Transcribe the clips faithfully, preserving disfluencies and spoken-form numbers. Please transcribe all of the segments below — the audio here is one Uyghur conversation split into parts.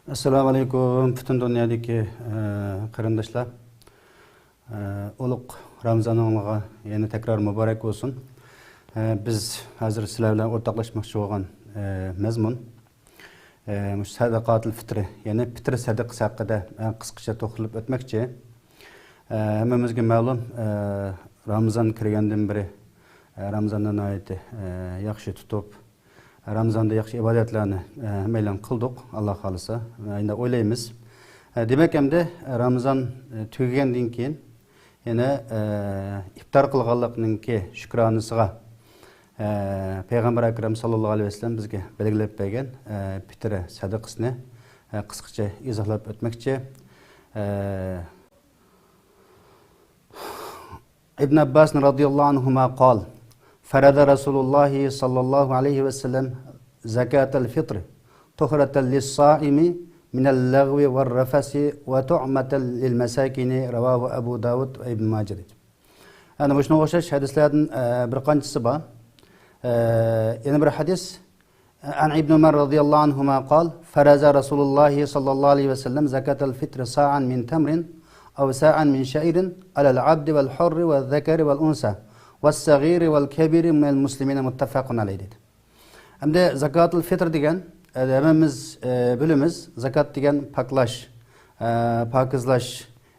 ئەسسالامۇ ئەلەيكۇم، پۈتۈن دۇنيادىكى، ئە، قېرىنداشلار. ئە، ئۇلۇغ رامىزانىڭلارغا يەنە تەكرار مۇبارەك بولسۇن. ئە، بىز ھازىر سىلەر بىلەن ئورتاقلاشماقچى بولغان، ئە، مەزمۇن، ئە، مۇشۇ سەدەقاتۇل فىترى، يەنى پىتىر سەدىقىسى ھەققىدە، ئە، قىسقىچە توختىلىپ ئۆتمەكچى. ئە، ھەممىمىزگە مەلۇم، ئە، رامىزان كىرگەندىن بېرى، ئە، رامىزاننى ناھايىتى، ئە، ياخشى تۇتۇپ، رامىزاندا ياخشى ئىبادەتلەرنى، ئە، ھەممەيلەن قىلدۇق، ئاللا خالىسا، ئە، ئەندى ئويلايمىز. ئە، دېمەك، ئەمدى رامىزان، ئە، تۈگىگەندىن كېيىن يەنە، ئە، ئىپتار قىلغانلىقنىڭكى شۈكرانىسىغا، ئە، پەيغەمبەر ئەكرەم ساللاللاھۇ ئەلەيھى ۋەسەللەم بىزگە بەلگىلەپ بەرگەن، ئە، پىترە سەدىقىسىنى، ئە، قىسقىچە ئىزاھلاپ ئۆتمەكچى. ئە، ابن عباس رضي الله عنهما قال: فرض رسول الله صلى الله عليه وسلم زكاة الفطر طهرة للصائم من اللغو والرفث وطعمة للمساكين. رواه أبو داود وابن ماجه. ئەنە مۇشۇنىڭغا ئوخشاش ھەدىسلەردىن، ئە، بىر قانچىسى بار. ئە، يەنە بىر ھەدىس. عن ابن عمر رضي الله عنهما قال: فرض رسول الله صلى الله عليه وسلم زكاة الفطر صاعا من تمر أو صاعا من شعير على العبد والحر والذكر والأنثى والصغير والكبير من المسلمين. متفق عليه، دېدى. ئەمدى زاكاتۇل فىتر دېگەن، ئە، ھەممىمىز، ئە، بىلىمىز، زاكات دېگەن پاكلاش، ئە، پاكىزلاش،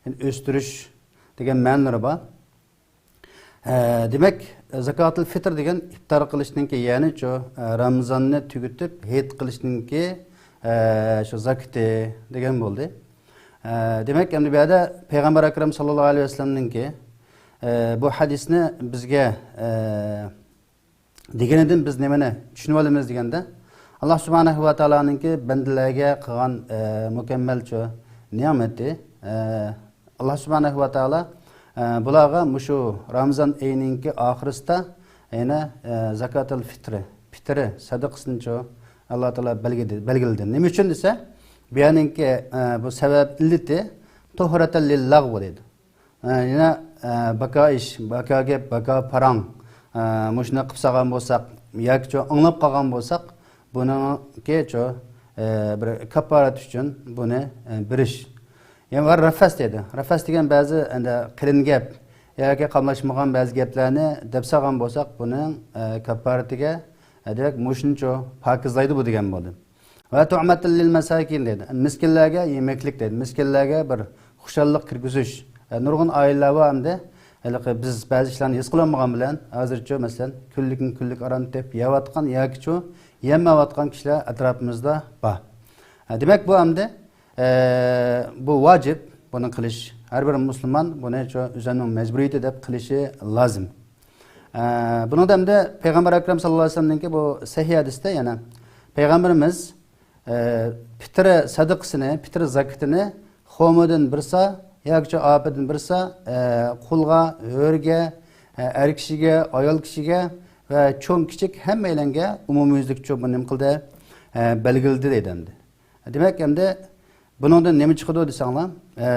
يەنى ئۆستۈرۈش دېگەن مەنىلىرى بار. ئە، دېمەك، زاكاتۇل فىتر دېگەن ئىپتار قىلىشنىڭكى، يەنى شۇ، ئە، رامىزاننى تۈگىتىپ ھېيت قىلىشنىڭكى، ئە، شۇ زاكىتى دېگەن بولدى. ئە، دېمەك، ئەمدى بۇ يەردە پەيغەمبەر ئەكرەم ساللاللاھۇ ئەلەيھى ۋەسەللەمنىڭكى، ئە، بۇ ھەدىسنى بىزگە، ئە، دېگىنىدىن بىز نېمىنى چۈشىنىۋالىمىز دېگەندە، ئاللا سۇبھانەھۇ ۋە تائالانىڭكى بەندىلەرگە قىلغان، ئە، مۇكەممەلچۇ نېمىتى، ئە، ئاللا سۇبھانەھۇ ۋە تائالا، ئە، بۇلارغا مۇشۇ رامىزان ئېيىنىڭكى ئاخىرىسىدا يەنە، ئە، زاكاتۇل فىترى، پىترى سەدىقىسىنىچۇ ئاللا تائالا بەلگىدى-، بەلگىلىدى. نېمە ئۈچۈن دېسە، بۇ يەرنىڭكى، ئە، بۇ سەۋەب ئىللىتى تۇھرەتەن لىل لەغۋ دەيدۇ. ئە، يەنە، ئە، باكا ئىش، باكا گەپ، باكا پاراڭ، ئە، مۇشۇنداق قىلىپ سالغان بولساق ياكى چۇ ئاڭلاپ قالغان بولساق، بۇنىڭكى چۇ، ئە، بىر كاپپارەت ئۈچۈن بۇنى، ئە، بېرىش. يەنى ۋە رەفەس دەيدۇ. رەفەس دېگەن بەزى ئەندى قېلىن گەپ ياكى قاملاشمىغان بەزى گەپلەرنى دەپ سالغان بولساق، بۇنىڭ، ئە، كاپپارىتىگە، ئە، دېمەك، مۇشۇنچۇ پاكىزلايدۇ بۇ دېگەن بولدى. ۋە تۇئمەتىن لىل مەساكىن دەيدۇ. مىسكىنلەرگە يېمەكلىك دەيدۇ. مىسكىنلەرگە بىر خۇشاللىق كىرگۈزۈش. ئە، نۇرغۇن ئائىلىلەر بار ئەمدى. ھېلىقى بىز بەزى ئىشلارنى ھېس قىلالمىغان بىلەن، ھازىرچۇ، مەسىلەن، كۈنلۈكتىن كۈنلۈك ئاران تېپىپ يەۋاتقان ياكىچۇ يەلمەيۋاتقان كىشىلەر ئەتراپىمىزدا بار. ئە، دېمەك، بۇ ئەمدى، ئە، بۇ ۋاجىپ، بۇنى قىلىش. ھەر بىر مۇسۇلمان بۇنى چۇ ئۆزىنىڭ مەجبۇرىيىتى دەپ قىلىشى لازىم. ئە، بۇنىڭدا ئەمدى پەيغەمبەر ئەكرەم ساللاللاھۇ ئەلەيھى ۋەسەللەمنىڭكى بۇ سەھىھ ھەدىستە يەنە پەيغەمبىرىمىز، ئە، پىترە سەدىقىسىنى، پىترە زاكىتىنى خورمىدىن بىر سا ياكى ئاپىدىن بىر سا، ئە، قۇلغا، ھۆرگە، ئە، ئەر كىشىگە، ئايال كىشىگە ۋە چوڭ كىچىك ھەممەيلەنگە ئومۇميۈزلۈك چۇ بۇنى نېمە قىلدى؟ ئە، بەلگىلىدى دەيدۇ ئەمدى. دېمەك، ئەمدى بۇنىڭدىن نېمە چىقىدۇ دېسەڭلار، ئە،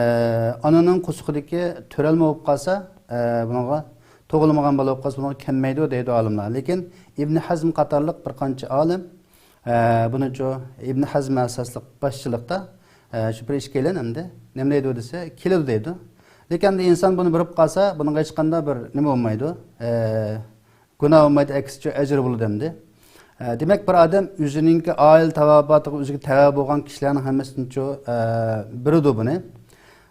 ئانىنىڭ قورسىقىدىكى تۆرەلمە بولۇپ قالسا، ئە، بۇنىڭغا تۇغۇلمىغان بالا بولۇپ قالسا، بۇنىڭغا كەلمەيدۇ دەيدۇ ئالىملار. لېكىن ئىبن ھەزم قاتارلىق بىر قانچە ئالىم، ئە، بۇنىچۇ ئىبن ھەزم ئاساسلىق باشچىلىقتا، ئە، شۇ بىر ئىككىيلەن ئەمدى نېمە دەيدۇ دېسە، كېلىدۇ دەيدۇ. لېكىن ئەمدى ئىنسان بۇنى بېرىپ قالسا، بۇنىڭغا ھېچقانداق بىر نېمە بولمايدۇ. ئە، گۇناھ بولمايدۇ، ئەكسىچە ئەجىر بولىدۇ ئەمدى. ئە، دېمەك، بىر ئادەم ئۆزىنىڭكى ئائىلە تاۋابىئاتىغا، ئۆزىگە تەۋە بولغان كىشىلەرنىڭ ھەممىسىنىچۇ، ئە، بېرىدۇ بۇنى.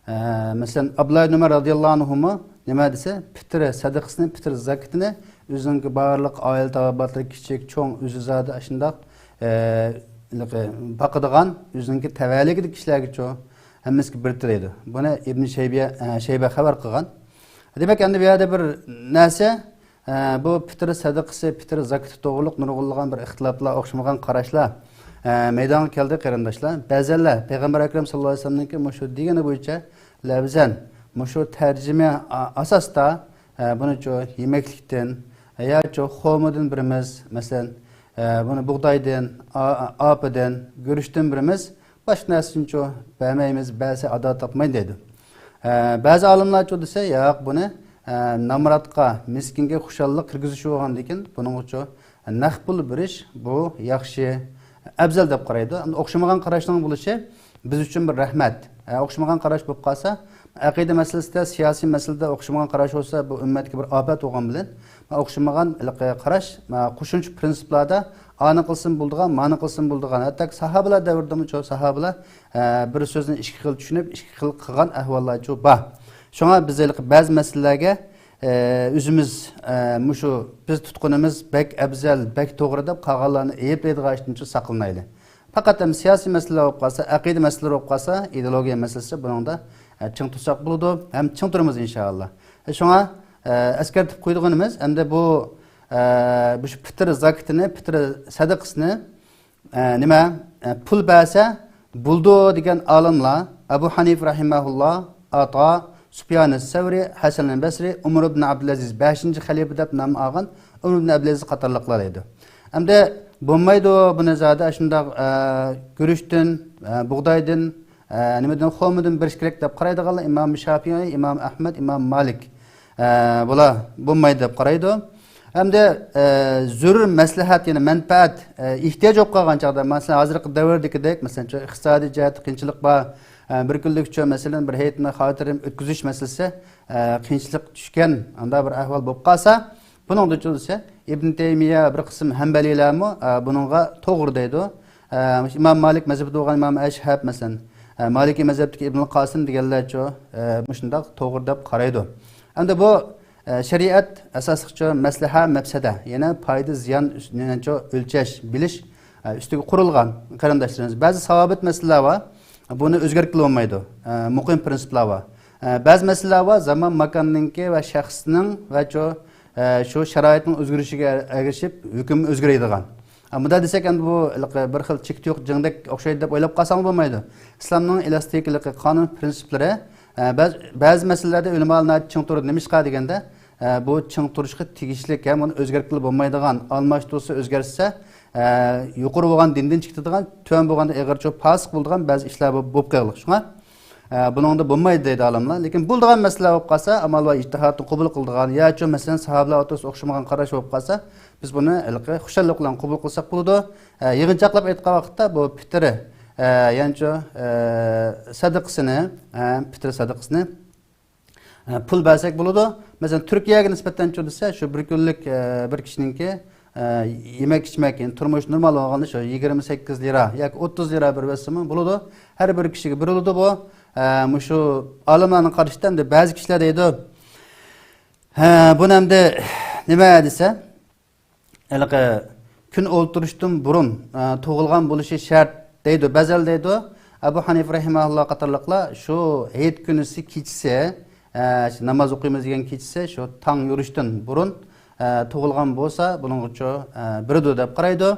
ئە، مەسىلەن، ئابدۇللا ئىبن ئۆمەر رازىياللاھۇ ئەنھۇما نېمە دېسە، پىترە سەدىقىسىنى، پىترە زاكىتىنى ئۆزىنىڭكى بارلىق ئائىلە تاۋابىئاتلىرى كىچىك، چوڭ، ئۆزى زادى ئاشۇنداق، ئە، ھېلىقى باقىدىغان، ئۆزىنىڭكى تەۋەلىكىدىكى كىشىلەرگىچۇ ھەممىسىگە بېرىدۇ دەيدۇ. بۇنى ئىبن شەيبە، ئە، شەيبە خەۋەر قىلغان. دېمەك، ئەمدى بۇ يەردە بىر نەرسە، ئە، بۇ پىتىر سەدىقىسى، پىتىر زاكىتى توغرۇلۇق نۇرغۇنلىغان بىر ئىختىلاپلار، ئوخشىمىغان قاراشلار، ئە، مەيدانغا كەلدى، قېرىنداشلار. بەزەنلەر پەيغەمبەر ئەكرەم ساللاللاھۇ ئەلەيھى ۋەسەللەمنىڭكى مۇشۇ دېگىنى بويىچە لەۋزەن مۇشۇ تەرجىمە ئا-، ئاساستا، ئە، بۇنىچۇ يېمەكلىكتىن، ئە، ياچۇ خورمىدىن بېرىمىز، مەسىلەن، ئە، بۇنى بۇغدايدىن، ئا-، ئاپىدىن، گۈرۈچتىن بېرىمىز، باشقا نەرسىنىچۇ بەرمەيمىز، بەرسە ئادا تاپمايدۇ دەيدۇ. ئە، بەزى ئالىملارچۇ دېسە، ياق، بۇنى، ئە، نامراتقا، مىسكىنگە خۇشاللىق كىرگۈزۈش بولغاندىكىن، بۇنىڭغىچۇ نەق پۇل بېرىش، بۇ ياخشى، ئەۋزەل دەپ قارايدۇ. ئەمدى ئوخشىمىغان قاراشنىڭ بولۇشى، بىز ئۈچۈن بىر رەھمەت. ئە، ئوخشىمىغان قاراش بولۇپ قالسا، ئەقىدە مەسىلىسىدە، سىياسىي مەسىلىدە ئوخشىمىغان قاراش بولسا، بۇ ئۈممەتكە بىر ئاپەت بولغان بىلەن، ئوخشىمىغان ھېلىقى قاراش، قوشۇمچە پىرىنسىپلاردا ئانى قىلسىمۇ بولىدىغان، مانى قىلسىمۇ بولىدىغان، ھەتتاكى ساھابىلەر دەۋرىدىمۇ شۇ ساھابىلەر، ئە، بىر سۆزنى ئىككى خىل چۈشىنىپ، ئىككى خىل قىلغان ئەھۋاللارچۇ بار. شۇڭا بىز ھېلىقى بەزى مەسىلىلەرگە، ئە، ئۆزىمىز، ئە، مۇشۇ بىز تۇتقىنىمىز بەك ئەۋزەل، بەك توغرا دەپ قالغانلارنى ئەيىبلەيدىغان ئىشتىن شۇ ساقلىنايلى. پەقەت ھەم سىياسىي مەسىلىلەر بولۇپ قالسا، ئەقىدە مەسىلىلىرى بولۇپ قالسا، ئىدېئولوگىيە مەسىلىسى بۇنىڭدا، ئە، چىڭ تۇرساق بولىدۇ، ھەم چىڭ تۇرىمىز ئىنشائاللا. ئە، شۇڭا، ئە، ئەسكەرتىپ قويىدىغىنىمىز، ئەمدى بۇ، ئە، بۇ شۇ پىتىر زاكىتىنى، پىتىر سەدىقىسىنى، ئە، نېمە، ئە، پۇل بەرسە بولىدۇ دېگەن ئالىملار ئەبۇ ھەنىفە رەھىمەھۇللا، ئاتا، سۇپيان سەۋرى، ھەسەن بەسرى، ئۆمەر ئىبن ئابدۇلئەزىز بەشىنچى خەلىپە دەپ نام ئالغان ئۆمەر ئىبن ئابدۇلئەزىز قاتارلىقلار دەيدۇ. ئەمدى بولمايدۇ بۇنى زادى ئاشۇنداق، ئە، گۈرۈچتىن، ئە، بۇغدايدىن، ئە، نېمىدىن، خورمىدىن بېرىش كېرەك دەپ قارايدىغانلار ئىمام شافىئىي، ئىمام ئەھمەد، ئىمام مالىك. ئە، بۇلار بولمايدۇ دەپ قارايدۇ. ئەمدى، ئە، زۆرۈر مەسلىھەت، يەنى مەنپەئەت، ئە، ئېھتىياج بولۇپ قالغان چاغدا، مەسىلەن، ھازىرقى دەۋردىكىدەك، مەسىلەن، شۇ ئىقتىسادىي جەھەتتە قىيىنچىلىق بار، ئە، بىر كۈنلۈكچە، مەسىلەن، بىر ھېيتنى خاتىرجەم ئۆتكۈزۈش مەسىلىسى، ئە، قىيىنچىلىق چۈشكەن، ئانداق بىر ئەھۋال بولۇپ قالسا، بۇنىڭدا چۈشۈرسە، ئىبن تەيمىيە، بىر قىسىم ھەمبەلىيلەرمۇ، ئە، بۇنىڭغا توغرا دەيدۇ. ئە، ئىمام مالىك مەزھىپىدە بولغان ئىمام ئەشھەب، مەسىلەن، ئە، مالىكىي مەزھەپتىكى ئىبنۇل قاسىم دېگەنلەرچۇ، ئە، مۇشۇنداق توغرا دەپ قارايدۇ. ئەمدى بۇ، ئە، شەرىئەت ئاساسلىقچە مەسلىھە، مەپسەدە، يەنى پايدا، زىيان ئۈس-، نېنىچۇ ئۆلچەش، بىلىش، ئە، ئۈستىگە قۇرۇلغان، قېرىنداشلىرىمىز. بەزى ساۋابىت مەسىلىلەر بار، بۇنى ئۆزگەرتكىلى بولمايدۇ. ئە، مۇقىم پىرىنسىپلار بار. ئە، بەزى مەسىلىلەر بار، زامان ماكاننىڭكى ۋە شەخسنىڭ ۋە چۇ، ئە، شۇ شارائىتنىڭ ئۆزگىرىشىگە ئەگىشىپ ھۆكۈم ئۆزگىرىدىغان. ئە، مۇنداق دېسەك، ئەمدى بۇ ھېلىقى بىر خىل چېكىتى يوق جىڭدەك ئوخشايدۇ دەپ ئويلاپ قالساڭ بولمايدۇ. ئىسلامنىڭ ئېلاستىكىلىقى، قانۇن پىرىنسىپلىرى، ئە، بەز-، بەزى مەسىلىلەردە ئۆلىمالار ناھايىتى چىڭ تۇرىدۇ. نېمىشقا دېگەندە، ئە، بۇ چىڭ تۇرۇشقا تېگىشلىك ھەم ئۇنى ئۆزگەرتكىلى بولمايدىغان، ئالماشتۇرسا، ئۆزگەرتسە، ئە، يۇقىرى بولغان دىندىن چىقىدىغان، تۆۋەن بولغاندا ئېغىرچۇ پاسىق بولىدىغان بەزى ئىشلار بولۇپ، بولۇپ قالغانلىق. شۇڭا، ئە، بۇنىڭدا بولمايدۇ دەيدۇ ئالىملار. لېكىن بولىدىغان مەسىلە بولۇپ قالسا، ئامال ۋە ئىجتىھاتنى قوبۇل قىلىدىغان ياچۇ، مەسىلەن، ساھابىلەر ئوتتۇرىسىدا ئوخشىمىغان قاراش بولۇپ قالسا، بىز بۇنى ھېلىقى خۇشاللىق بىلەن قوبۇل قىلساق بولىدۇ. ئە، يىغىنچاقلاپ ئېيتقان ۋاقىتتا بۇ پىتىرى، ئە، يەنىچۇ، ئە، سەدىقىسىنى، ئە، پىتىرى سەدىقىسىنى، ئە، پۇل بەرسەك بولىدۇ. مەسىلەن، تۈركىيەگە نىسبەتەن چۇ دېسە، شۇ بىر كۈنلۈك، ئە، بىر كىشىنىڭكى، ئە، يېمەك ئىچمەك، يەنى تۇرمۇش نورمال بولغاندا شۇ يىگىرمە سەككىز لىرا ياكى ئوتتۇز لىرا بېرىۋەتسىمۇ بولىدۇ. ھەر بىر كىشىگە بېرىلىدۇ بۇ. ئە، مۇشۇ ئالىملارنىڭ قارىشىدا ئەمدى بەزى كىشىلەر دەيدۇ، ھە، بۇنى ئەمدى نېمە دېسە، ھېلىقى كۈن ئولتۇرۇشتىن بۇرۇن، ئە، تۇغۇلغان بولۇشى شەرت دەيدۇ، بەزەل دەيدۇ. ئەبۇ ھەنىفە رەھىمەھۇللا قاتارلىقلار شۇ ھېيت كۈنىسى كېچىسى، ئە، شۇ ناماز ئوقۇيمىز دېگەن كېچىسى شۇ تاڭ يورۇشتىن بۇرۇن، ئە، تۇغۇلغان بولسا، بۇنىڭغىچۇ، ئە، بېرىدۇ دەپ قارايدۇ.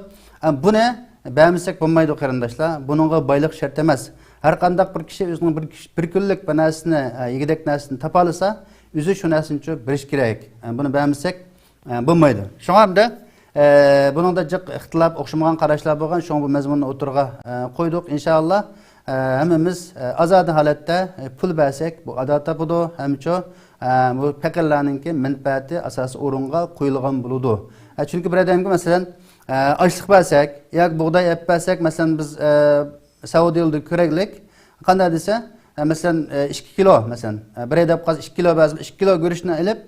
ئە، بۇنى بەرمىسەك بولمايدۇ، قېرىنداشلار. بۇنىڭغا بايلىق شەرت ئەمەس. ھەر قانداق بىر كىشى ئۆزىنىڭ بىر، بىر كۈنلۈك بىر نەرسىنى، ئە، يېگۈدەك نەرسىنى تاپالىسا، ئۆزى شۇ نەرسىنىچۇ بېرىش كېرەك. ئە، بۇنى بەرمىسەك، ئە، بولمايدۇ. شۇڭا ئەمدى، ئە، بۇنىڭدا جىق ئىختىلاپ، ئوخشىمىغان قاراشلار بولغان، شۇڭا بۇ مەزمۇننى ئوتتۇرىغا، ئە، قويدۇق. ئىنشائاللا، ئە، ھەممىمىز، ئە، ئازادە ھالەتتە، ئە، پۇل بەرسەك، بۇ ئادا تاپىدۇ، ھەمچۇ، ئە، بۇ پەقىرلەرنىڭكى مەنپەئەتى ئاساسىي ئورۇنغا قويۇلغان بولىدۇ. ئە، چۈنكى بىر ئادەمگە، مەسىلەن، ئە، ئاشلىق بەرسەك ياكى بۇغداي ئېلىپ بەرسەك، مەسىلەن، بىز، ئە، سەئۇدىيەدە كۆرەيلىك. قانداق دېسە، ئە، مەسىلەن، ئە، ئىككى كىلو، مەسىلەن، ئە، بىر ھەيدەپ قالسا ئىككى كىلو بەرسە، ئىككى كىلو گۈرۈچنى ئېلىپ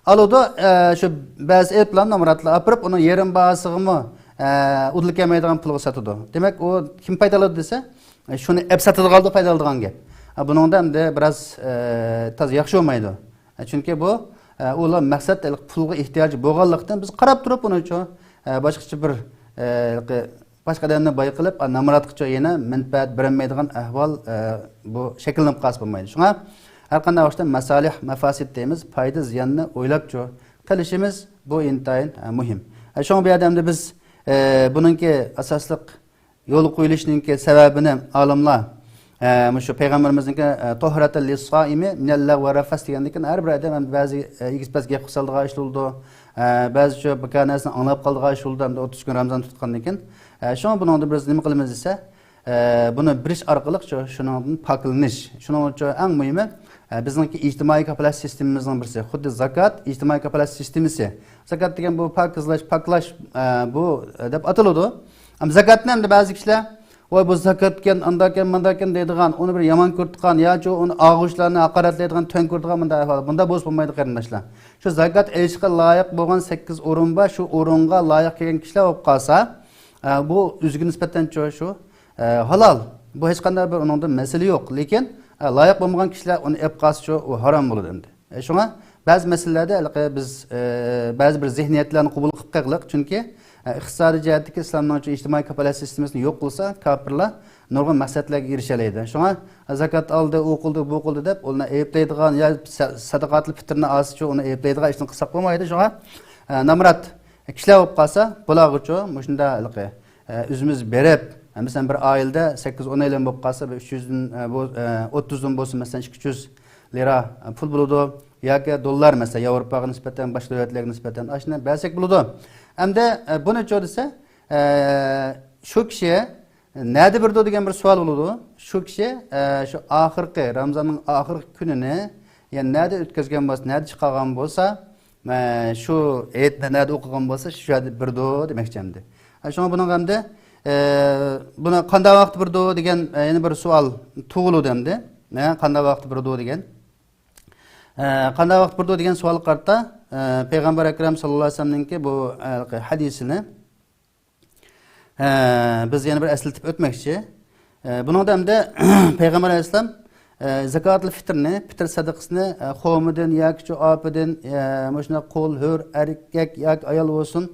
ئالىدۇ، ئە، شۇ بەزى ئېلىپلا نامراتلار ئاپىرىپ، ئۇنىڭ يېرىم باھاسىغىمۇ، ئە، ئۇدۇل كەلمەيدىغان پۇلغا ساتىدۇ. دېمەك، ئۇ كىم پايدا ئالىدۇ دېسە، ئە، شۇنى ئەپ ساتىدىغانلار پايدا ئالىدىغان گەپ. ئە، بۇنىڭدا ئەمدى بىراز، ئە، تازا ياخشى بولمايدۇ. ئە، چۈنكى بۇ، ئە، ئۇلار مەقسەت پۇلغا ئېھتىياجى بولغانلىقتىن، بىز قاراپ تۇرۇپ ئۇنىچۇ، ئە، باشقىچە بىر، ئە، باشقا ئادەمنى باي قىلىپ، نامراتقىچە يەنە مەنپەئەت بېرەلمەيدىغان ئەھۋال، ئە، بۇ شەكىللىنىپ قالسا بولمايدۇ. شۇڭا ھەر قانداق ۋاقىتتا مەسالىھ، مەفاسىد دەيمىز، پايدا، زىياننى ئويلاپچۇ قىلىشىمىز بۇ ئىنتايىن، ئە، مۇھىم. ئە، شۇڭا بۇ يەردە ئەمدى بىز، ئە، بۇنىڭكى ئاساسلىق يولغا قويۇلۇشىنىڭكى سەۋەبىنى ئالىملار، ئە، مۇشۇ پەيغەمبىرىمىزنىڭكى، ئە، «تۇھرەتەن لىسسائىمى مىنەللاغۋى ۋەررەفەس» دېگەندىن كېيىن، ھەر بىر ئادەم ئەمدى بەزى، ئە، ئېگىز-پەس گەپ قىلسا ئالىدىغان ئىش بولىدۇ. ئە، بەزى شۇ بىكار نەرسىنى ئاڭلاپ قالىدىغان ئىش بولىدۇ، ئەمدى ئوتتۇز كۈن رامىزان تۇتقاندىن كېيىن. ئە، شۇڭا بۇنىڭدا بىز نېمە قىلىمىز دېسە، ئە، بۇنى بېرىش ئارقىلىق شۇ، شۇنىڭدىن پاكلىنىش. شۇنىڭ ئۈچۈن ئەڭ مۇھىمى، ئە، بىزنىڭكى ئىجتىمائىي كاپالەت سىستېمىمىزنىڭ بىرسى، خۇددى زاكات، ئىجتىمائىي كاپالەت سىستېمىسى. زاكات دېگەن بۇ پاكىزلاش، پاكلاش، ئە، بۇ، ئە، دەپ ئاتىلىدۇ. ئەمما زاكاتنى ئەمدى بەزى كىشىلەر ۋاي، بۇ زاكاتكەن، ئانداكەن، مانداكەن دەيدىغان، ئۇنى بىر يامان كۆرىدىغان ياكى ئۇنى ئاغۇچىلارنى ھاقارەتلەيدىغان، تۆڭ كۆرىدىغان مۇنداق ئەھۋال، بۇنداق بولسا بولمايدۇ، قېرىنداشلار. شۇ زاكات ئېلىشقا لايىق بولغان سەككىز ئورۇن بار، شۇ ئورۇنغا لايىق كەلگەن كىشىلەر بولۇپ قالسا، ئە، بۇ ئۆزىگە نىسبەتەن چۇ-، شۇ، ئە، ھالال. بۇ ھېچقانداق بىر ئۇنىڭدا مەسىلە يوق. لېكىن، ئە، لايىق بولمىغان كىشىلەر ئۇنى ئېلىپ قالسا، شۇ، ئۇ ھارام بولىدۇ ئەمدى. ئە، شۇڭا بەزى مەسىلىلەردە ھېلىقى بىز، ئە، بەزى بىر زېھنىيەتلەرنى قوبۇل قىلىپ قېلىقلىق، چۈنكى، ئە، ئىقتىسادىي جەھەتتىكى ئىسلامنىڭ شۇ ئىجتىمائىي كاپالەت سىستېمىسىنى يوق قىلسا، كاپىرلار نۇرغۇن مەقسەتلەرگە ئېرىشەلەيدۇ. شۇڭا، ئە، زاكات ئالدى، ئۇ قىلدى، بۇ قىلدى دەپ، ئۇنى ئەيىبلەيدىغان يا سە-، سەدىقاتىل پىتىرنى ئالسىچۇ، ئۇنى ئەيىبلەيدىغان ئىشنى قىلساق بولمايدۇ. شۇڭا، ئە، نامرات كىشىلەر بولۇپ قالسا، بۇلارغىچۇ مۇشۇنداق ھېلىقى، ئە، ئۆزىمىز بېرىپ، ئە، مەسىلەن، بىر ئائىلىدە سەككىز ئون ئايلان بولۇپ قالسا، بىر ئۈچ يۈزدىن، ئە، بۇ، ئە، ئوتتۇزدىن بولسۇن، مەسىلەن، ئىككى يۈز لىرا، ئە، پۇل بولىدۇ. ياكى دوللار، مەسىلەن، ياۋروپاغا نىسبەتەن، باشقا دۆلەتلەرگە نىسبەتەن ئاشۇنى بەرسەك بولىدۇ. ئەمدى، ئە، بۇنىچۇ دېسە، ئە، شۇ كىشى نەدە بېرىدۇ دېگەن بىر سوئال بولىدۇ. شۇ كىشى، ئە، شۇ ئاخىرقى، رامزاننىڭ ئاخىرقى كۈنىنى، يەنى نەدە ئۆتكۈزگەن بولسا، نەدە چىقارغان بولسا، ئە، شۇ ھېيتنى نەدە ئوقۇغان بولسا، شۇ يەردە بېرىدۇ دېمەكچى ئەمدى. ئە، شۇڭا بۇنىڭغا ئەمدى، ئە، بۇنى قانداق ۋاقىتتا بېرىدۇ دېگەن، ئە، يەنە بىر سوئال تۇغۇلىدۇ ئەمدى. ئە، قانداق ۋاقىتتا بېرىدۇ دېگەن. ئە، قانداق ۋاقىتتا بېرىدۇ دېگەن سوئالغا قارىتا، ئە، پەيغەمبەر ئەكرەم ساللاللاھۇ ئەلەيھى ۋەسەللەمنىڭكى بۇ، ئە، ھەدىسىنى ئە، بىز يەنە بىر ئەسلىتىپ ئۆتمەكچى. ئە، بۇنىڭدا ئەمدى پەيغەمبەر ئەلەيھىسسالام، ئە، زاكاتۇل فىترنى، پىتىر سەدىقىسىنى، ئە، قومىدىن ياكى شۇ ئاپىدىن، ئە، مۇشۇنداق قۇل، ھۆر، ئەركەك ياكى ئايال بولسۇن،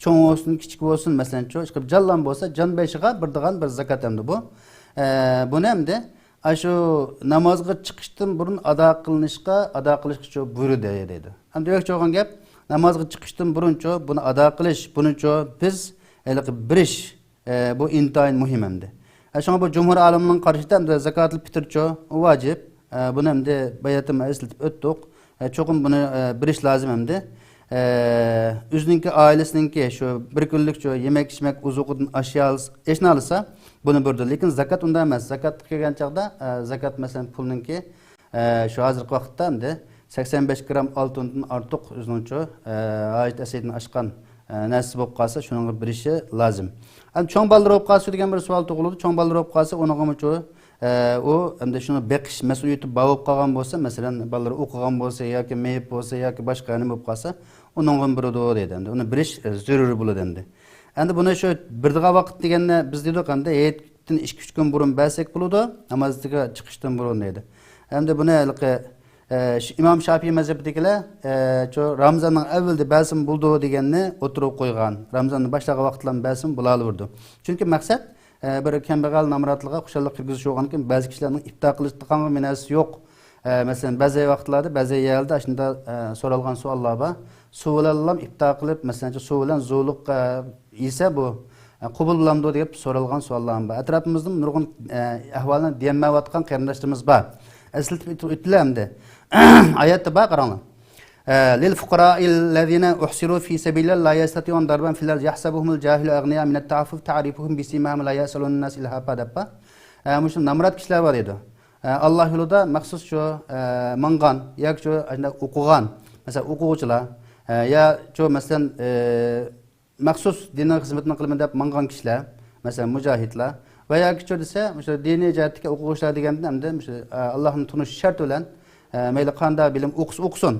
چوڭ بولسۇن، كىچىك بولسۇن، مەسىلەن، شۇ ئىشقىلىپ جانلام بولسا، جان بېشىغا بېرىدىغان بىر زاكات ئەمدى بۇ. ئە، بۇنى ئەمدى ئاشۇ نامازغا چىقىشتىن بۇرۇن ئادا قىلىنىشقا، ئادا قىلىشقىچۇ بۇيرۇدى دەيدۇ. ئەمدى دېمەكچى بولغان گەپ، نامازغا چىقىشتىن بۇرۇنچۇ بۇنى ئادا قىلىش، بۇنىچۇ بىز ھېلىقى بېرىش، ئە، بۇ ئىنتايىن مۇھىم ئەمدى. ئە، شۇڭا بۇ جۇمھۇر ئالىمنىڭ قارىشىدا ئەمدى زاكاتۇل پىتىرچۇ ۋاجىپ. ئە، بۇنى ئەمدى باياتىن ئەسلىتىپ ئۆتتۇق. ئە، چوقۇم بۇنى، ئە، بېرىش لازىم ئەمدى. ئە، ئۆزىنىڭكى، ئائىلىسىنىڭكى شۇ بىر كۈنلۈك شۇ يېمەك-ئىچمەك، ئوزۇق-ئوتۇن ئاشيالىس-، ئېشىنالىسا، بۇنى بېرىدۇ. لېكىن زاكات ئۇنداق ئەمەس. زاكاتقا كەلگەن چاغدا، ئە، زاكات، مەسىلەن، پۇلنىڭكى، ئە، شۇ ھازىرقى ۋاقىتتا ئەمدى سەكسەن بەش گرام ئالتۇندىن ئارتۇق ئۆزىنىڭچۇ، ئە، ھاجەت ئەسلىدىن ئاشقان، ئە، نەرسىسى بولۇپ قالسا، شۇنىڭغا بېرىشى لازىم. ئەمدى چوڭ بالىلىرى بولۇپ قالسا دېگەن بىر سوئال تۇغۇلىدۇ. چوڭ بالىلىرى بولۇپ قالسا، ئۇنىڭغىمۇچۇ، ئە، ئۇ ئەمدى شۇنى بېقىش مەسئۇلىيىتى بار بولۇپ قالغان بولسا، مەسىلەن، بالىلىرى ئوقۇغان بولسا ياكى مېيىپ بولسا ياكى باشقا نېمە بولۇپ قالسا، ئۇنىڭغىمۇ بېرىدۇ دەيدۇ. ئەمدى ئۇنى بېرىش، ئە، زۆرۈرىي بولىدۇ ئەمدى. ئەمدى بۇنى شۇ بېرىدىغان ۋاقىت دېگەندە بىز دېدۇق، ئەمدى ھېيتتىن ئىككى-ئۈچ كۈن بۇرۇن بەرسەك بولىدۇ، نامازغا چىقىشتىن بۇرۇن دەيدۇ. ئەمدى بۇنى ھېلىقى، ئە، شۇ ئىمام شاپىي مەزھىپىدىكىلەر، ئە، شۇ رامزاننىڭ ئەۋۋىلىدە بەرسىمۇ بولىدۇ دېگەننى ئوتتۇرىغا قويغان. رامزاننى باشلىغان ۋاقىتلاردا بەرسىمۇ بولالىۋېرىدۇ. چۈنكى مەقسەت، ئە، بىر كەمبەغەل نامراتلىققا خۇشاللىق كىرگۈزۈش بولغاندىكىن بەزى كىشىلەرنىڭ ئىپتار قىلىشقا مۇناسىۋىتى يوق. ئە، مەسىلەن، بەزى ۋاقىتلاردا، بەزى يەرلەردە ئاشۇنداق، ئە، سورالغان سوئاللار بار. سۇ بىلەنلا ئىپتار قىلىپ، مەسىلەن، سۇ بىلەن زۇۋۇلۇق، ئە، يېسە بۇ، ئە، قوبۇل بولامدۇ دەپ سورالغان سوئاللار بار. ئەتراپىمىزدا نۇرغۇن، ئە، ئەھۋالنى دېيەلمەيۋاتقان قېرىنداشلىرىمىز بار. ئەسلىتىپ ئۆت-، ئۆتىلە ئەمدى. ئايەتتە بار، قاراڭلار. ئە، للفقراء الذين أحصروا في سبيل الله لا يستطيعون ضربا في الأرض يحسبهم الجاهل أغنياء من التعفف تعرفهم بسيماهم لا يسألون الناس إلحافا دەپ بار. ئە، مۇشۇ نامرات كىشىلەر بار دەيدۇ. ئە، ئاللا يولىدا مەخسۇس شۇ، ئە، ماڭغان ياكى شۇ ئاشۇنداق ئوقۇغان، مەسىلەن، ئوقۇغۇچىلار، ئە، يا شۇ، مەسىلەن، ئە، مەخسۇس دىنىي خىزمىتىنى قىلىمەن دەپ ماڭغان كىشىلەر، مەسىلەن، مۇجاھىدلار ۋە ياكى شۇ دېسە، مۇشۇ دىنىي جەھەتتىكى ئوقۇغۇچىلار دېگەندىن ئەمدى مۇشۇ، ئە، ئاللانى تونۇش شەرتى بىلەن، ئە، مەيلى قانداق بىلىم ئوقۇسا ئوقۇسۇن.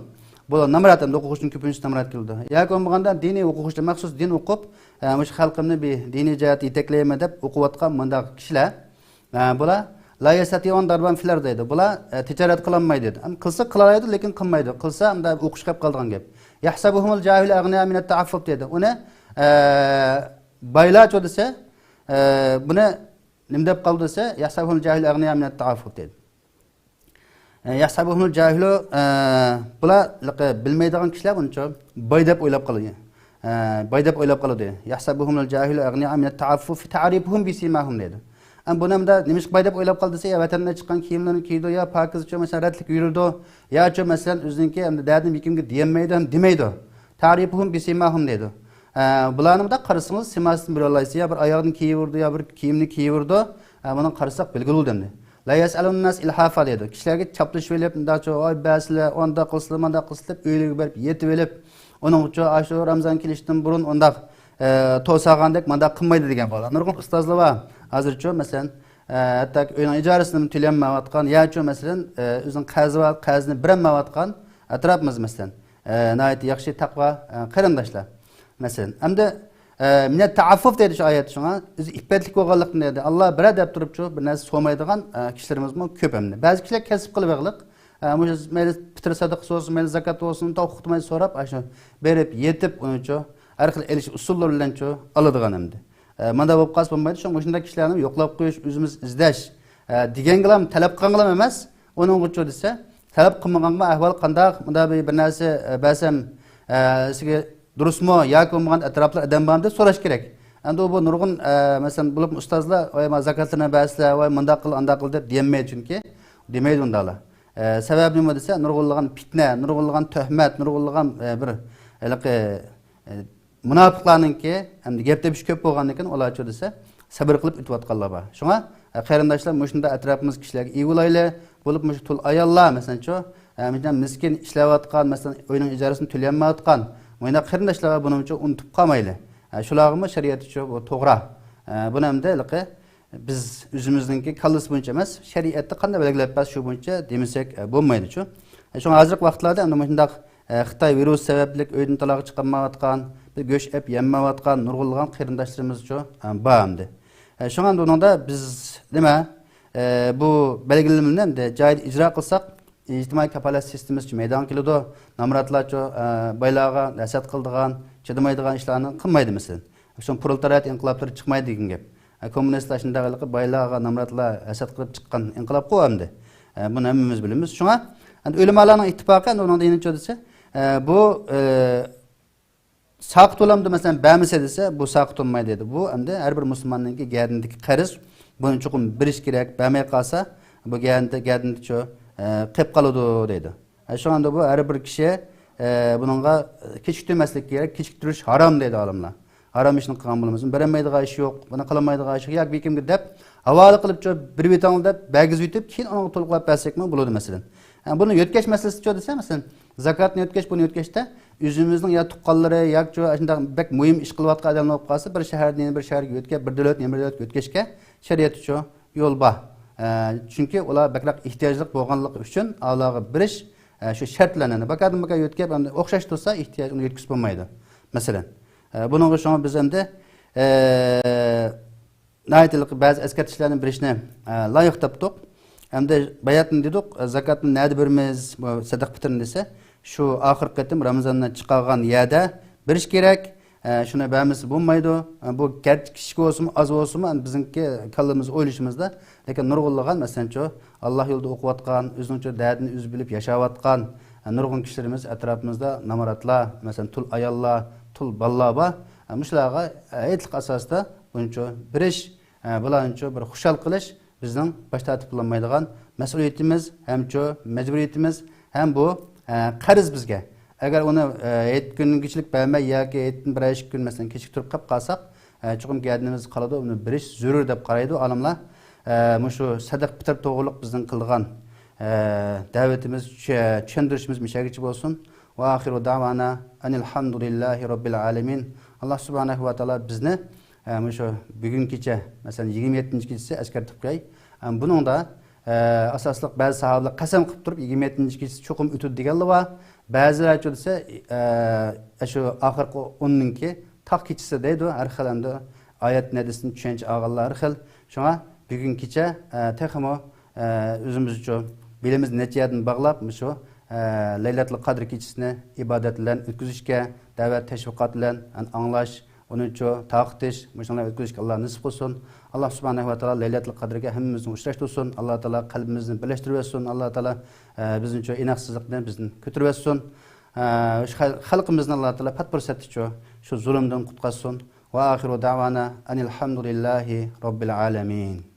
بۇلار نامرات، ئەمدى ئوقۇغۇچىنىڭ كۆپىنچىسى نامرات كېلىدۇ. ياكى بولمىغاندا دىنىي ئوقۇغۇچىلار مەخسۇس دىن ئوقۇپ، ئە، مۇشۇ خەلقىمنى بىر دىنىي جەھەتتە يېتەكلەيمەن دەپ ئوقۇۋاتقان مۇنداق كىشىلەر، ئە، بۇلار لا يستطيعون ضربا في الأرض دەيدۇ. بۇلار، ئە، تىجارەت قىلالمايدۇ دەيدۇ. ئەمما قىلسا قىلالايدۇ، لېكىن قىلمايدۇ. قىلسا ئەمدى ئوقۇش قېلىپ قالىدىغان گەپ. يحسبهم الجاهل أغنياء من التعفف دەيدۇ. ئۇنى، ئە، بايلارچۇ دېسە، ئە، بۇنى نېمە دەپ قالدى دېسە، يحسبهم الجاهل أغنياء من التعفف دەيدۇ. ئە، يحسبهم الجاهل، ئە، بۇلار بىلمەيدىغان كىشىلەر بۇنىچۇ باي دەپ ئويلاپ قالىدۇ. ئە، باي دەپ ئويلاپ قالىدۇ. يحسبهم الجاهل أغنياء من التعفف تعرفهم بسيماهم دەيدۇ. ئەمما بۇنى ئەمدى نېمىشقا باي دەپ ئويلاپ قالدى دېسە، يا ۋەتەندە چىققان كىيىملىرىنى كىيىدۇ، يا پاكىزچە، مەسىلەن، رەتلىك يۈرىدۇ، ياچۇ، مەسىلەن، ئۆزىنىڭكى ئەمدى دەردىم بىكىمگە دېيەلمەيدۇ ھەم دېمەيدۇ. تعرفهم بسيماهم دەيدۇ. ئە، بۇلارنى مۇنداق قارىسىڭىز، سىماسىدىن بىلىۋالايسىز، يا بىر ئاياغدىن كىيىۋېرىدۇ، يا بىر كىيىمنى كىيىۋېرىدۇ. ئە، بۇنى قارىساق بىلگىلى بولىدۇ ئەمدى. لا يسألون الناس إلحافا دەيدۇ. كىشىلەرگە چاپلىشىۋېلىپ، مۇنداقچۇ، ۋاي بەرسىلە، ئۇنداق قىلسىلە، مۇنداق قىلسىلە دەپ ئۆيلىرىگە بېرىپ يېتىۋېلىپ، ئۇنىڭغىچۇ ئاشۇ رامزان كېلىشتىن بۇرۇن ئۇنداق، ئە، توساغاندەك مانداق قىلمايدۇ دېگەن بولىدۇ. نۇرغۇن ئۇستازلار بار. ھازىرچۇ، مەسىلەن، ئە، ھەتتاكى ئۆينىڭ ئىجارىسىنى تۆلىيەلمەيۋاتقان ياچۇ، مەسىلەن، ئە، ئۆزىنىڭ قەرزى بار، قەرزىنى بېرەلمەيۋاتقان ئەتراپىمىز، مەسىلەن، ئە، ناھايىتى ياخشى تەقۋا، ئە، قېرىنداشلار. مەسىلەن، ئەمدى، ئە، مىنەت تەئەففۇف دەيدۇ شۇ ئايەتتە، شۇڭا ئۆزى ئىپپەتلىك بولغانلىقتىن دەيدۇ. ئاللا بېرە دەپ تۇرۇپچۇ، بىر نەرسە سورىمايدىغان، ئە، كىشىلىرىمىزمۇ كۆپ ئەمدى. بەزى كىشىلەر كەسىپ قىلىپ ئېغىللىق، ئە، مۇشۇ مەيلى پىتىر سەدىقىسى بولسۇن، مەيلى زاكات بولسۇن، توختىماي سوراپ، ئاشۇ بېرىپ يېتىپ، ئۇنىچۇ ھەر خىل ئېلىش ئۇسۇللىرى بىلەنچۇ ئالىدىغان ئەمدى. ئە، مانداق بولۇپ قالسا بولمايدۇ، شۇڭا مۇشۇنداق كىشىلەرنى يوقلاپ قويۇش، ئۆزىمىز ئىزدەش، ئە، دېگەنگىلام، تەلەپ قىلغانغىلام ئەمەس، ئۇنىڭغىچۇ دېسە، تەلەپ قىلمىغانغا ئەھۋال قانداق، مۇنداق بىر، بىر نەرسە، ئە، بەرسەم، ئە، سىزگە دۇرۇسمۇ ياكى بولمىغان ئەتراپلار ئادەم بارمۇ دەپ سوراش كېرەك. ئەمدى ئۇ بۇ نۇرغۇن، ئە، مەسىلەن، بولۇپمۇ ئۇستازلار، ۋاي، مانا زاكاتلىرىنى بەرسىلەر، ۋاي، مۇنداق قىل، ئانداق قىل دەپ دېيەلمەيدۇ چۈنكى. دېمەيدۇ ئۇنداقلار. ئە، سەۋەبى نېمە دېسە، نۇرغۇنلىغان پىتنە، نۇرغۇنلىغان تۆھمەت، نۇرغۇنلىغان، ئە، بىر ھېلىقى، ئە، مۇناپىقلارنىڭكى ئەمدى گەپ تېپىشى كۆپ بولغاندىكىن، ئۇلارچۇ دېسە، سەۋر قىلىپ ئۆتۈۋاتقانلار بار. شۇڭا، ئە، قېرىنداشلار، مۇشۇنداق ئەتراپىمىزدىكى كىشىلەرگە ئىگە بولايلى. بولۇپ مۇشۇ تۇل ئاياللار، مەسىلەنچۇ، ئە، مۇشۇنداق مىسكىن ئىشلەۋاتقان، مەسىلەن، ئۆينىڭ ئىجارىسىنى تۆلىيەلمەيۋاتقان مۇنداق قېرىنداشلارغا بۇنىمۇچۇ ئۇنتۇپ قالمايلى. ئە، شۇلارغىمۇ شەرىئەتچۇ بۇ توغرا. ئە، بۇنى ئەمدى ھېلىقى بىز ئۆزىمىزنىڭكى كاللىسى بويىچە ئەمەس، شەرىئەتتە قانداق بەلگىلەپ بەرسە شۇ بويىچە دېمىسەك، ئە، بولمايدۇچۇ. ئە، شۇڭا ھازىرقى ۋاقىتلاردا ئەمدى مۇشۇنداق، ئە، خىتاي ۋىرۇسى سەۋەبلىك ئۆيدىن تالاغا چىقالمايۋاتقان، بىر گۆش ئەپ يەلمەيۋاتقان نۇرغۇنلىغان قېرىنداشلىرىمىزچۇ، ئە، بار ئەمدى. ئە، شۇڭا ئەمدى ئۇنىڭدا بىز نېمە، ئە، بۇ بەلگىلىمىلەرنى ئەمدى جايىدا ئىجرا قىلساق، ئىجتىمائىي كاپالەت سىستېمىسىچۇ مەيدانغا كېلىدۇ، نامراتلارچۇ، ئە، بايلارغا ھەسەت قىلىدىغان، چىدىمايدىغان ئىشلارنى قىلمايدۇ، مەسىلەن. شۇڭا پرولېتارىيات ئىنقىلابلىرى چىقمايدۇ دېگەن گەپ. ئە، كوممۇنىستلار شۇنداق ھېلىقى بايلارغا، نامراتلار ھەسەت قىلىپ چىققان ئىنقىلابقۇ ئەمدى. ئە، بۇنى ھەممىمىز بىلىمىز. شۇڭا، ئەمدى ئۆلىمالارنىڭ ئىتتىپاقى ئەمدى ئۇنىڭدا يەنىچۇ دېسە، ئە، بۇ، ئە، ساقىت بولامدۇ، مەسىلەن، بەرمىسە دېسە، بۇ ساقىت بولمايدۇ دەيدۇ. بۇ ئەمدى ھەر بىر مۇسۇلماننىڭكى گەدىنىدىكى قەرز، بۇنى چوقۇم بېرىش كېرەك، بەرمەي قالسا، بۇ گەدىنىدە، گەدىنىدىچۇ، ئە، قېلىپ قالىدۇ دەيدۇ. ئە، شۇڭا ئەمدى بۇ ھەر بىر كىشى، ئە، بۇنىڭغا، ئە، كېچىكتۈرمەسلىك كېرەك، كېچىكتۈرۈش ھارام دەيدۇ ئالىملار. ھارام ئىشنى قىلغان بولىمىز، بېرەلمەيدىغان ئىش يوق، بۇنى قىلالمايدىغان ئىش يوق، ياكى بىر كىمگە دەپ ھاۋالە قىلىپچۇ بېرىۋېتىڭلار دەپ بەرگۈزۈۋېتىپ، كېيىن ئۇنىڭغا تولۇقلاپ بەرسەكمۇ بولىدۇ، مەسىلەن. ئە، بۇنى يۆتكەش مەسىلىسىچۇ دېسە، مەسىلەن، زاكاتنى يۆتكەش، بۇنى يۆتكەشتە ئۆزىمىزنىڭ يا تۇغقانلىرى ياكى شۇنداق بەك مۇھىم ئىش قىلىۋاتقان ئادەملەر بولۇپ قالسا، بىر شەھەردىن يەنە بىر شەھەرگە يۆتكەپ، بىر دۆلەتتىن يەنە بىر دۆلەتكە يۆتكەشكە شەرىئەتتىچۇ يول بار. ئە، چۈنكى ئۇلار بەكرەك ئېھتىياجلىق بولغانلىقى ئۈچۈن ئالارغا بېرىش، ئە، شۇ شەرتلەرنى باكادىن باكا يۆتكەپ، ئەمدى ئوخشاش تۇرسا ئېھتىياج ئۇنى يۆتكىزىپ بولمايدۇ، مەسىلەن. ئە، بۇنىڭغا شۇڭا بىز ئەمدى، ئە، ناھايىتى بەزى ئەسكەرتىشلەرنى بېرىشنى، ئە، لايىق تاپتۇق. ئەمدى باياتىن دېدۇق، زاكاتنى نەدە بېرىمىز، بۇ سەدەق پىتىرنى دېسە، شۇ ئاخىرقى قېتىم رامىزاننى چىقارغان يەردە بېرىش كېرەك. ئە، شۇنى بەرمىسە بولمايدۇ. ئە، بۇ گەرچە كىچىك بولسىمۇ، ئاز بولسىمۇ، ئەمدى بىزنىڭكى كاللىمىز ئويلىشىمىزدا، لېكىن نۇرغۇنلىغان، مەسىلەنچۇ، ئاللا يولىدا ئوقۇۋاتقان، ئۆزىنىڭچۇ دەردىنى ئۆزى بىلىپ ياشاۋاتقان، ئە، نۇرغۇن كىشىلىرىمىز ئەتراپىمىزدا نامراتلار، مەسىلەن، تۇل ئاياللار، تۇل بالىلار بار. ئە، مۇشۇلارغا، ئە، ھېيتلىق ئاساستا بۇنچۇ بېرىش، ئە، بۇلارنىچۇ بىر خۇشال قىلىش بىزنىڭ باش تارتىپ بولالمايدىغان مەسئۇلىيىتىمىز ھەمچۇ مەجبۇرىيىتىمىز ھەم بۇ، ئە، قەرز بىزگە. ئەگەر ئۇنى، ئە، ھېيت كۈنىگىچىلىك بەرمەي ياكى ھېيتتىن بىر ئىككى كۈن، مەسىلەن، كېچىكتۈرۈپ قېلىپ قالساق، ئە، چوقۇم گەدىنىمىز قالىدۇ، ئۇنى بېرىش زۆرۈر دەپ قارايدۇ ئالىملار. ئە، مۇشۇ سەدەق پىتىر توغرۇلۇق بىزنىڭ قىلغان، ئە، دەۋىتىمىز، چۈ-، چۈشەندۈرۈشىمىز مۇشۇ يەرگىچە بولسۇن. ۋە ئاخىرۇ دەۋانا ئەنىل ھەمدۇلىللاھى رەببىل ئالەمىن. ئاللا سۇبھانەھۇ ۋە تائالا بىزنى، ئە، مۇشۇ بۈگۈن كېچە، مەسىلەن، يىگىرمە يەتتىنچى كېچىسى ئەسكەرتىپ قوياي. ئە، بۇنىڭدا، ئە، ئاساسلىق بەزى ساھابىلەر قەسەم قىلىپ تۇرۇپ، يىگىرمە يەتتىنچى كېچىسى چوقۇم ئۆتىدۇ دېگەنلەر بار. بەزىلەرچۇ دېسە، ئە، شۇ ئاخىرقى ئوننىڭكى تاق كېچىسى دەيدۇ. ھەر خىل ئەمدى ئايەت ھەدىستىن چۈشەنچە ئالغانلار ھەر خىل. شۇڭا بۈگۈن كېچە، ئە، تېخىمۇ، ئە، ئۆزىمىزچۇ بېلىمىزنى نەچچە يەردىن باغلاپ، مۇشۇ، ئە، لەيلەتۇل قەدىر كېچىسىنى ئىبادەت بىلەن ئۆتكۈزۈشكە، دەۋەت، تەشۋىقات بىلەن ئاڭلاش، ئۇنىچۇ تارقىتىش، مۇشۇنى ئۆتكۈزۈشكە ئاللا نېسىپ قىلسۇن. ئاللا سۇبھانەھۇ ۋە تائالا لەيلەتۇل قەدىرگە ھەممىمىزنى ئۇچراشتۇرسۇن. ئاللا تائالا قەلبىمىزنى بىرلەشتۈرۈۋەتسۇن. ئاللا تائالا، ئە، بىزنىچۇ ئىناقسىزلىقنى بىزدىن كۆتۈرۈۋەتسۇن. ئە، شۇ خەل-، خەلقىمىزنى ئاللا تائالا پەت پۇرسەتتىچۇ شۇ زۇلۇمدىن قۇتقازسۇن. ۋە ئاخىرۇ دەۋانا ئەنىل ھەمدۇلىللاھى رەببىل ئالەمىن.